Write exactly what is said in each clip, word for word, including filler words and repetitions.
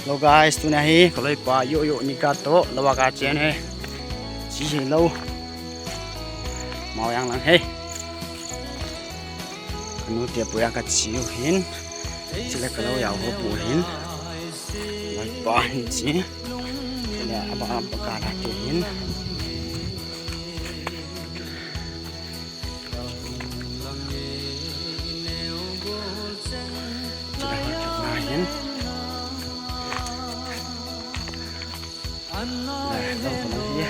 Hello guys, tuna hi kaloipa Yoyo Nika toh lou a kache ahi. Chi hi lou. Mao jang lang hi. Kanu te pu a kache u ahin. Chule kalou jao ho pu ahin. Kaloipa ahin chi. Chule aba aba kala te ahin. Chule hoi chok na ahin. Lai, lou to lou hi.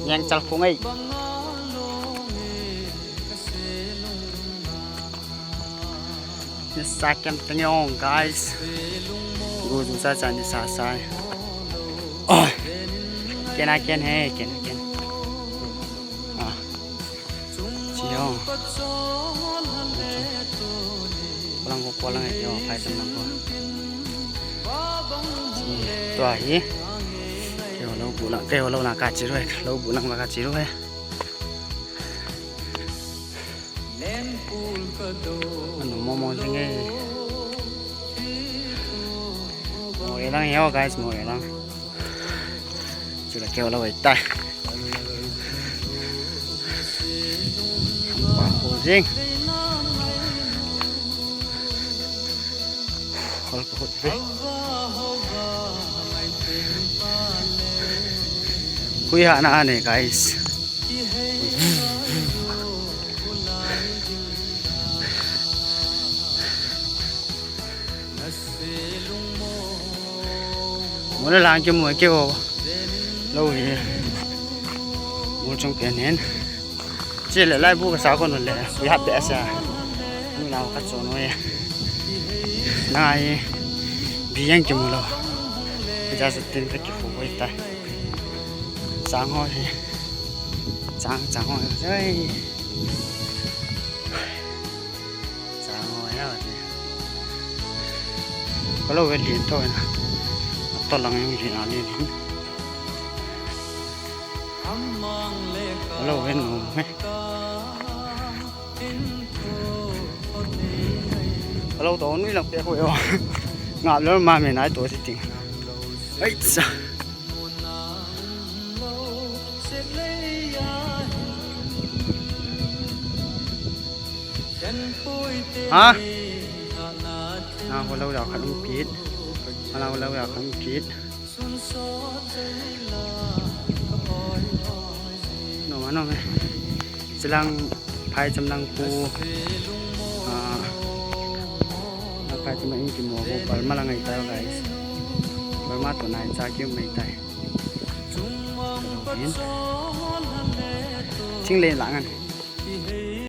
Yang chal khong ei. Nisa kem teng jong, guys. Go ju sa sa nisa sa. Oh. Ken a ken he, ken a ken. Ah. Chi jong. Kolang ko, kolang e, yo, phai tam lang ko. Chi, tua hi. Keiho lou bu lang, keiho lou lang kache u e, lou bu lang ba kache u e. Anu mo mo jing e. Mo e lang yo, guys, mo e lang. Chule keiho lou e tai. Hampa ho jing. Hol ko hot ve. Hui ha na ne, guys. Mol lang kimu keiho lou hi. Mol chung pen hin. Chule laibu kasa ko nu le. Hui ha be sa. Nu lau ka cho nu e. Nai. Bi jang kimu lou. Ja sa tin ka kikhu ko ta. Chang ho hi. Chang, chang ho. Oi. Chang ho ya ti. Kalou ve lin to na. To lang jong lin a lin. Kalou ve nom he. Kalou to nui lang pe ho yo. Nga lo ma me nai to ti ting. Ai cha. Ha? Na ho lou jao khat um kit. Na ho lou jao khat um kit. Nom a nom e. Chilang phai cham lang pu. Ah. Phai cham lang in kimu ko Burma lang ahi tai, guys. Burma to nai cha kimu mai tai. Ching le lang an.